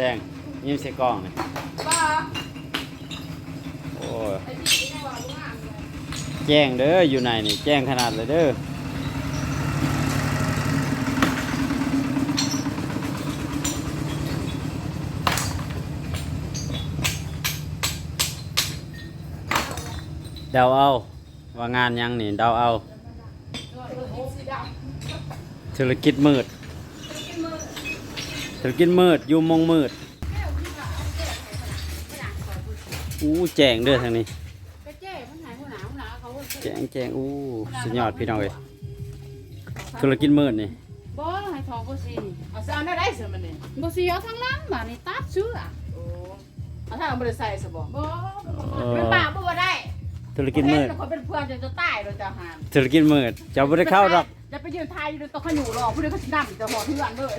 ແຈ້ງ ຍິງໃສ່ກ້ອງນີ້ ບໍ່ ໂອ້ຍ ແຈ້ງເດີ ຢູ່ໃນນີ້ ແຈ້ງຂະໜາດເລີຍເດີ. ເດົາເອົາ ວ່າງານຫຍັງນີ້ ເດົາເອົາ. ທຸລະກິດມືດ ທຸລະກິດມືດ ຢູ່ມົງມືດ. ອູ້ ແຈ້ງເດີທາງນີ້ ແຈ້ງໆ ອູ້ ສຸດຍອດພີ່ນ້ອງເອີຍ. ທຸລະກິດມືດນີ້ ບໍ່ ໃຫ້ທອງບໍ່ຊີ ເອົາ ຊິເອົາແນວໃດຊັ້ນບັດນີ້? ບໍ່ຊີ ເອົາທາງຫຼັງ ບາດນີ້ຕັດເສື້ອ. ໂອ້ ເອົາ ຖ້າເຮົາບໍ່ໄດ້ໃສ່ຊະບໍ່? ບໍ່ ເອີ ມັນປາກບໍ່ ບໍ່ໄດ້. ທຸລະກິດມືດ ເຫັນຂ້ອຍເປັນເພື່ອນຈະຕາຍໂລດເຈົ້າຫັ້ນ. ທຸລະກິດມືດ ເຈົ້າບໍ່ໄດ້ເຂົ້າດອກ. ຢ່າໄປຢືນຖ່າຍຢູ່ໃນໂຕະຂະຫຍູດຫຼອກ ຜູ້ໃດເຂົາຊິນຳເຈົ້າຮອດເຮືອນເລີຍ.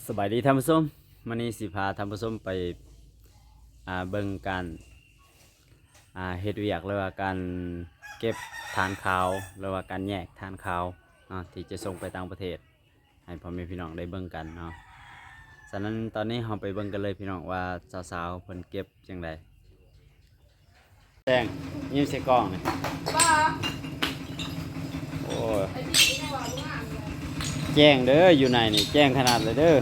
ສະບາຍດີທ່ານຜູ້ຊົມ, ມື້ນີ້ຊິພາທ່ານຜູ້ຊົມໄປ ອ່າ ເບິ່ງການ ອ່າ ເຮັດວຽກ ຫຼືວ່າການເກັບຖ່ານຂາວ ຫຼືວ່າການແຍກຖ່ານຂາວເນາະ ທີ່ຈະສົ່ງໄປຕ່າງປະເທດ ໃຫ້ພໍ່ແມ່ພີ່ນ້ອງໄດ້ເບິ່ງກັນເນາະ. ສະນັ້ນຕອນນີ້ເຮົາໄປເບິ່ງກັນເລີຍພີ່ນ້ອງ ວ່າສາວໆເພິ່ນເກັບຈັ່ງໃດ. ແຈ້ງ ຍິງໃສ່ກ້ອງນີ້ ບໍ່ ໂອ້ຍ ແຈ້ງເດີ ຢູ່ໃນນີ້ ແຈ້ງຂະໜາດເລີຍເດີ.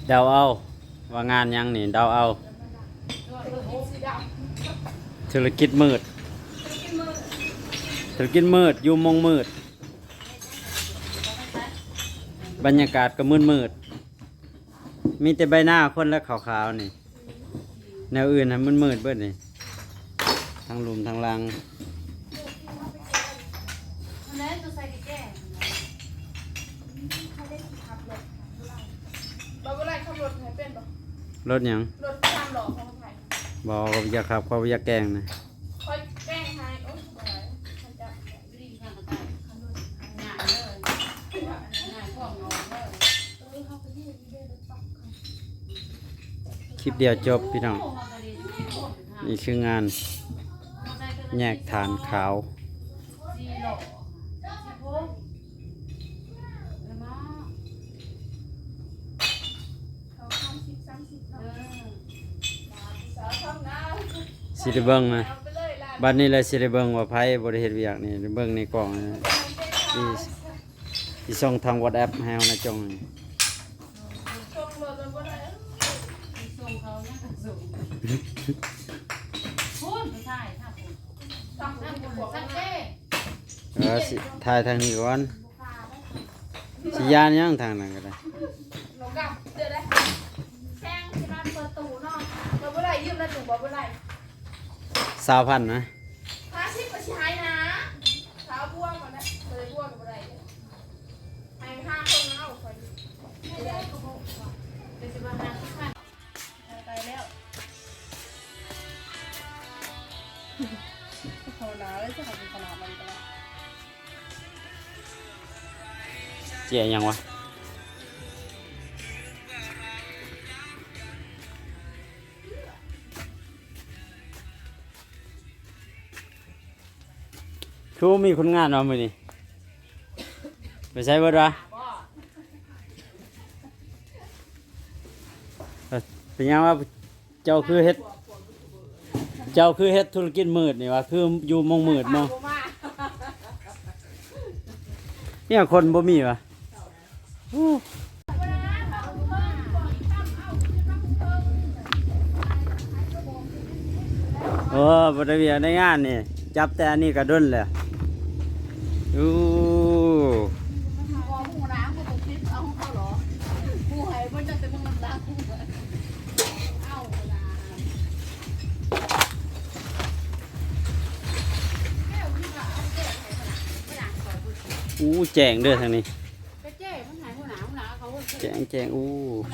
ເດົາເອົາ ວ່າງານຫຍັງນີ້ ເດົາເອົາ. ທຸລະກິດມືດ ທຸລະກິດມືດ ຢູ່ມົງມືດ. ບັນຍາກາດກໍມືດໆ ມີແຕ່ໃບໜ້າຄົນແຫຼະຂາວໆນີ້, ແນວອື່ນຫັ້ນມືດໆເບິດນີ້ ທັງລຸ່ມທັງຫຼັງ. ບໍ່ ບໍ່ໄດ້ຂັບລົດໃຫ້ເປັນບໍ່? ລົດຫຍັງ? ລົດສາມລໍ້ຂອງໃຜ? ບໍ່ ຂ້ອຍບໍ່ຢາກຂັບ ຂ້ອຍບໍ່ຢາກແກ່ງນະ. ຂ້ອຍແກ່ງໃຫ້. ໂອ້ຍ ບໍ່ໄດ້ ຂ້ອຍຈະ ຄລິບດຽວຈົບພີ່ນ້ອງ. ນີ້ຄືງານແຍກຖ່ານຂາວ. ຊິໄດ້ເບິ່ງນະ ບັດນີ້ແຫຼະ ຊິໄດ້ເບິ່ງວ່າໃຜບໍ່ໄດ້ເຮັດວຽກນີ້ ເບິ່ງໃນກ້ອງນີ້ ຊິ ຊິສົ່ງທາງ WhatsApp ໃຫ້ເຮົານະ ຈົ່ງນີ້. ເອີ ຊິຖ່າຍທາງນີ້ກ່ອນ. ຊິຢ້ານຫຍັງ ທາງນັ້ນກໍໄດ້. ແພງຊິມາເປີດຕູ້ເນາະ ບໍ່ໄດ້ ຢືມນະຕູ້ບໍ່ໄດ້. ຊາວພັນນະ ຫ້າສິບກໍຊິໃຫ້ນະ. ຊາວບວກກໍໄດ້ ບໍ່ໄດ້ບວກກໍບໍ່ໄດ້. ໃຫ້ຫ້າຄົນເອົາ ຂ້ອຍ ເປັນຊິວ່າຫ້າສິບພັນ. ໄປແລ້ວ ເຂົາໜາເລີຍ ຊິເອົາເປັນຂະໜາດມັນກໍໄດ້. ເຈ້ຍຫຍັງວະ? ຄືບໍ່ມີຄົນງານວະມື້ນີ້ ໄປໃສເບິດວະ? ເປັນຫຍັງວະ? ເຈົ້າຄືເຮັດ ເຈົ້າຄືເຮັດທຸລະກິດມືດນີ້ວະ? ຄືຢູ່ມົງມືດບໍ່? ເອີຍ ຄົນບໍ່ມີວະ? ໂອ້ ບໍ່ໄດ້ວຽກໄດ້ງານນີ້ ຈັບແຕ່ອັນນີ້ກໍດົນແລ້ວ. ໂອ້ ອູ້ ແຈ້ງເດີທາງນີ້ ແຈ້ງໆ. ອູ້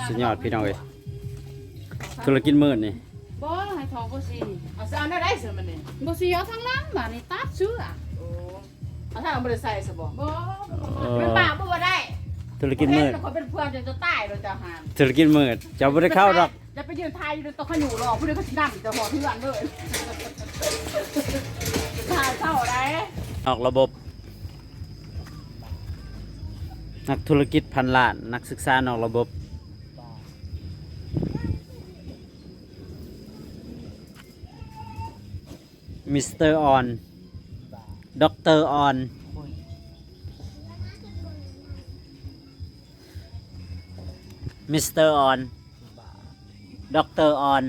ສຸດຍອດພີ່ນ້ອງເອີຍ ທຸລະກິດມືດນີ້. ບໍ່ ໃຫ້ທອງບໍ່ຊີ ເອົາ ຊິເອົາແນວໃດຊັ້ນບັດນີ້? ບໍ່ຊີ ເອົາທາງຫຼັງ ບາດນີ້ຕັດເສື້ອ. ໂອ້ ເອົາທາງບໍ່ໄດ້ໃສ່ຊະບໍ່? ບໍ່ ບໍ່ ເອີ ເປັນປາກບໍ່ ບໍ່ໄດ້. ທຸລະກິດມືດ ເຫັນແລ້ວຂ້ອຍເປັນເພື່ອນຈະຕາຍໂລດເຈົ້າຫັ້ນ. ທຸລະກິດມືດ ເຈົ້າບໍ່ໄດ້ເຂົ້າດອກ. ຢ່າໄປຢືນຖ່າຍຢູ່ໃນໂຕະຂະຫຍູດຫຼອກ ຜູ້ໃດກໍຊິນຳເຈົ້າຮອດເຮືອນເລີຍ. ຖ່າຍເຂົ້າໄດ້ ນອກລະບົບ. ນັກທຸລະກິດພັນລ້ານ ນັກສຶກສານອກລະບົບ. ມິສເຕີອອນ ດັອກເຕີອອນ ມິສເຕີອອນ ດັອກເຕີອອນ.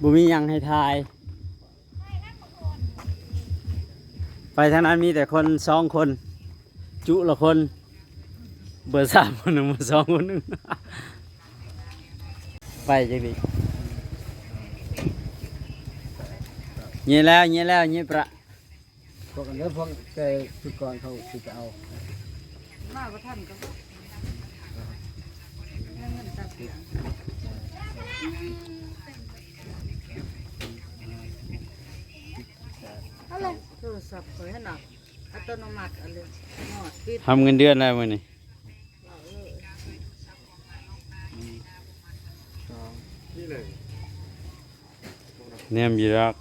ບໍ່ມີຫຍັງໃຫ້ຖ່າຍ. ໄປທາງນັ້ນມີແຕ່ຄົນສອງຄົນ ຈຸລະຄົນ ເບີສາມຄົນໜຶ່ງ ເບີສອງຄົນໜຶ່ງ. ໄປຈັກດີ. ເຍແລ້ວ ເຍແລ້ວ ເຍປະ. ພວກອັນເດີ ພວກແຕ່ຊຸດກ່ອນເຂົາຊິໄປເອົາ ມາບໍ່ທັນກໍບໍ່ ເງິນຈັກເທື່ອ. ເອົາເລີຍ ໂທລະສັບຂ້ອຍຫັ້ນນະ ອັດຕະໂນມັດອັນເລີຍ ຮອດປິດ ທຳເງິນເດືອນແລ້ວມື້ນີ້. ເອົາເລີຍ ໜຶ່ງ ສອງ ນີ້ເລີຍ. ແນມຢູ່ດອກ.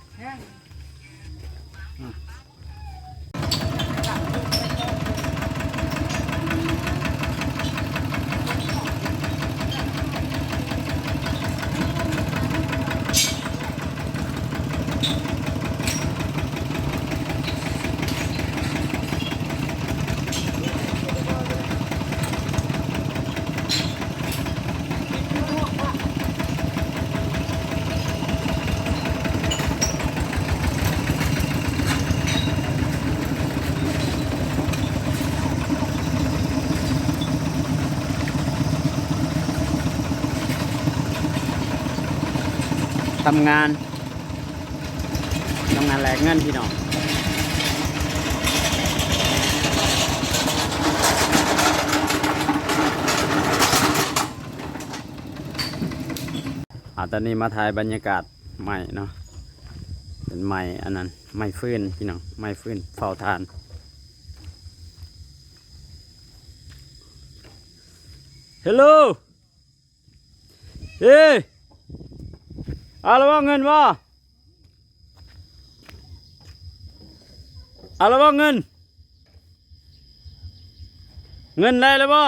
ທຳງານ ທຳງານແລກເງິນພີ່ນ້ອງ. ອາ ຕອນນີ້ມາຖ່າຍບັນຍາກາດໄມ້ເນາະ ເປັນໄມ້ອັນນັ້ນ ໄມ້ຟືນພີ່ນ້ອງ ໄມ້ຟືນເຜົາຖ່ານ. ເຮລໂລ ເອີ ເອົາລະບໍ່ເງິນບໍ່? ເອົາລະບໍ່ເງິນ? ເງິນໄດ້ລະບໍ່?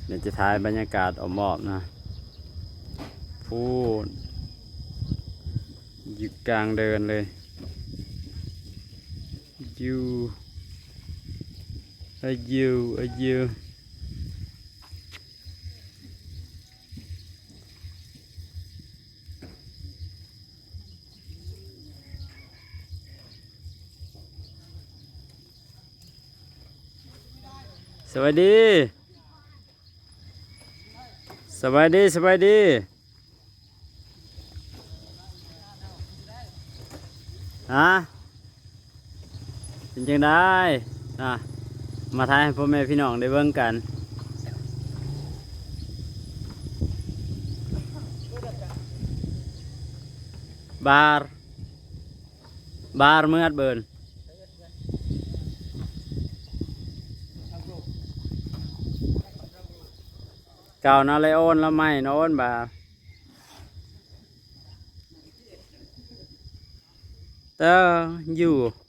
ດຽວຈະຖ່າຍບັນຍາກາດອ້ອມໆນະ ພຸ້ນ ຢູ່ກາງເດີ່ນເລີຍ. ຢູ່ ອາຢູ່ ອາຢູ່. ສະບາຍດີ ສະບາຍດີ ສະບາຍດີ. ຮະ ເປັນຈັ່ງໃດນະ ມາຖ່າຍໃຫ້ພໍ່ແມ່ພີ່ນ້ອງໄດ້ເບິ່ງກັນ. ບາ ບາເມືອດເບີນ ເກົ່ານະ ໄລໂອນລະໃໝ່ນະ ໂອນບາ ເອີ ຢູ່. ສະ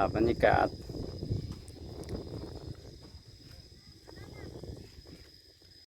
ບ ບັນຍາກາດ